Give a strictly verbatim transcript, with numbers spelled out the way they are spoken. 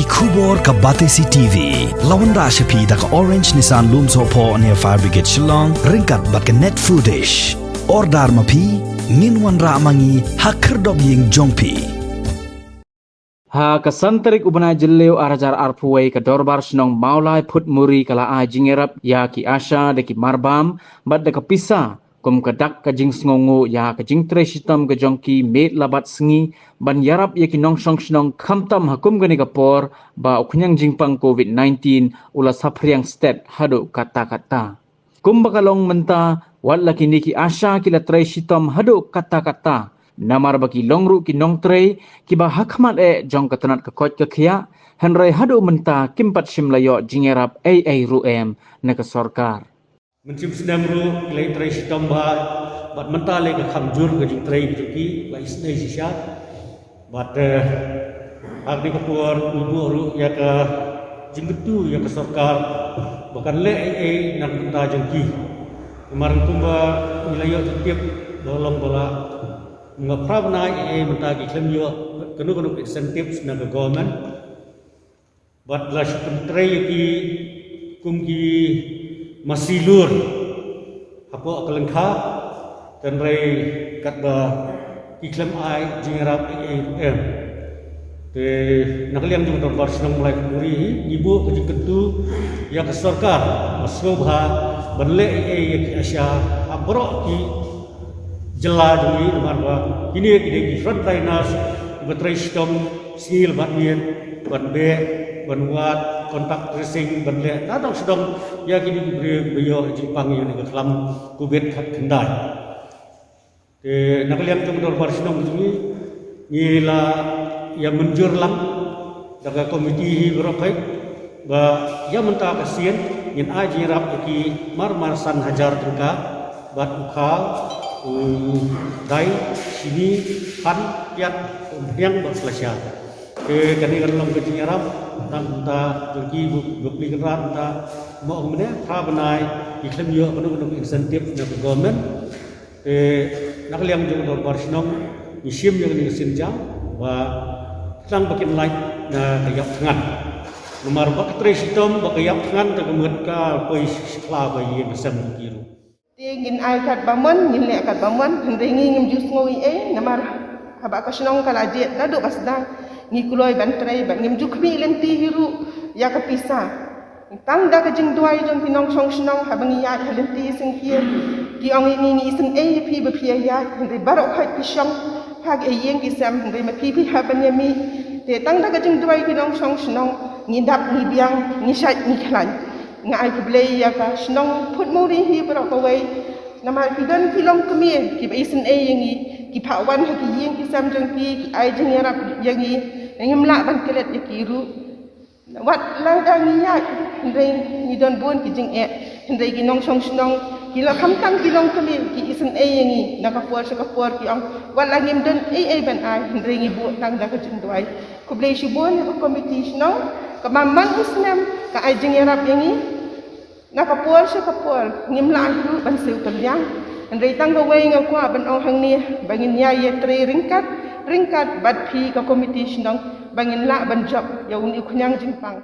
Khubor ka Batesi T V la wanrah sha phi da ka Orange Nissan Lumsohphoh near Fire Brigade Shillong ryngkat bad ka Net Foodish. Order ma phi, ngin wanrah ma ngi ha khyrdop ïing jong phi. Ha ka san tarik u bnai Jylliew ar hajar arphew wei, ka Dorbar Shnong Mawlai Phutmuri ka la ai jingïarap ïa ki ASHA da ki marbam bad da ka pisa kum ka dak ka jingsngewnguh ïa ka jingtrei shitom ka jong ki miet la bad sngi ban ïarap ïa ki nongshong shnong, khamtam ha kum kane ka por ba u khñiang jingpang covid nineteen u la saphriang stet haduh katta katta. Kumba ka long mynta, wat la kine ki ASHA ki la trei shitom haduh katta katta, namar ba ki long ruh ki nongtrei kiba ha khmat eh jong ka tnat ka koit ka khiah, hynrei haduh mynta kim pat shym la ïoh jingïarap ei ei ruh em na ka sorkar. Mynshem snem ruh ki la trei shitom bha, bad mynta lei ka kham jur ka jingtrei ka jong ki, la isynei shisha. Bad, eh, ha kane ka por ngi buh ruh ïa ka jingkyntu ïa ka sorkar ba kan leh ei ei na ka bynta jong ki. Namar kumba ngi la ïoh jingtip ba long ba la nga phra bnai ei ei mynta ki khlem ïoh kano kano ka incentives na ka government. Bad la shu pyntrei ïa ki kum ki masi lur hapoh ka lyngkha, hynrei katba ki khlem ai jingïarap ei ei ruh em. Te na ka liang jong ka Dorbar Shnong Mawlai Phutmuri hi ngi buh ka jingkyntu ïa ka sorkar ba sngewbha ban leh ei ei ïa ki ASHA ha baroh ki jylla jong ngi, namar ba kine ki dei ki frontliners kiba trei shitom sngi bad miet ban beh, ban wad, contact tracing ban leh, ta dang sdang ïa kine ki briew ba ïoh jingpang ïa kane ka khlam covid khatkhyndai. Te na ka liang jong ka Dorbar Shnong jong ngi, ngi la ïa mynjur lang da ka komiti hi baroh khoit ba ïa mynta ka sien ngin ai jingïarap ïa ki mar mar san hajar tyngka, bad u khaw, u dai, shini, khan, piat, umphniang bad slasha. Te kane kan long ka jingïarap tang mynta jong ki, bapli kynrad mynta, mo ong mynne phra bnai ki khlem ïoh kano kano incentive na ka government. Te na ka liang jong ka Dorbar Shnong ngi shim ïa kane ka sienjam ba tang ba kin lait na ka ïap thngan. Namar ba ka trei shitom ba ka ïap thngan te ka mut ka poi shikla ba ïing ka sem ki ruh. Te ngin ai katba mon, ngin leh katba mon, hynrei ngi ngim ju sngew ei ei, namar haba ka shnong ka la jied naduh ba sdang ngi kloi ban trei bad ngim ju khmih lynti hi ruh ïa ka pisa. Tang da ka jingduwai jong ki nongshong shnong haba ngi ïaid ha lynti syngkien, ki ong ïa ngi ngi isynei ïa phi ba phi ïaid, hynrei baroh khoit phi shong ha ki ïing ki sem, hynrei ma phi phi hap ban ïamih. Te tang da ka jingduwai ki nongshong shnong ngi dap ngi biang, ngi shait ngi khlaiñ. Nga ai khublei ïa ka shnong Phutmuri hi baroh kawei. Namar ki don ki longkmie kiba isynei ïa ngi, ki phah wan ha ki ïing ki sem jong ki, ki ai jingïarap ïa ngi. Ngim lah ban klet ïa ki ruh. Wat lada ngi ïaid, hynrei ngi don bun ki jingeh, hynrei ki nongshong shnong, ki la khamtam ki longkmie, ki isynei ïa ngi na ka por sha ka por, ki ong wat la ngim don ei ei ban ai, hynrei ngi buh tang da ka jingduwai. Khublei shibun ïa ka komiti shnong kaba man u snem ka ai jingïarap ïa ngi. Na ka por sha ka por ngim lah hi ruh ban siew kylliang. Hynrei tang kawei nga kwah ban ong hangne ba ngin ïa ïatrei ryngkat ryngkat bad phi ka komiti shnong ba ngin lah ban jop ïa une u khñiang jingpang.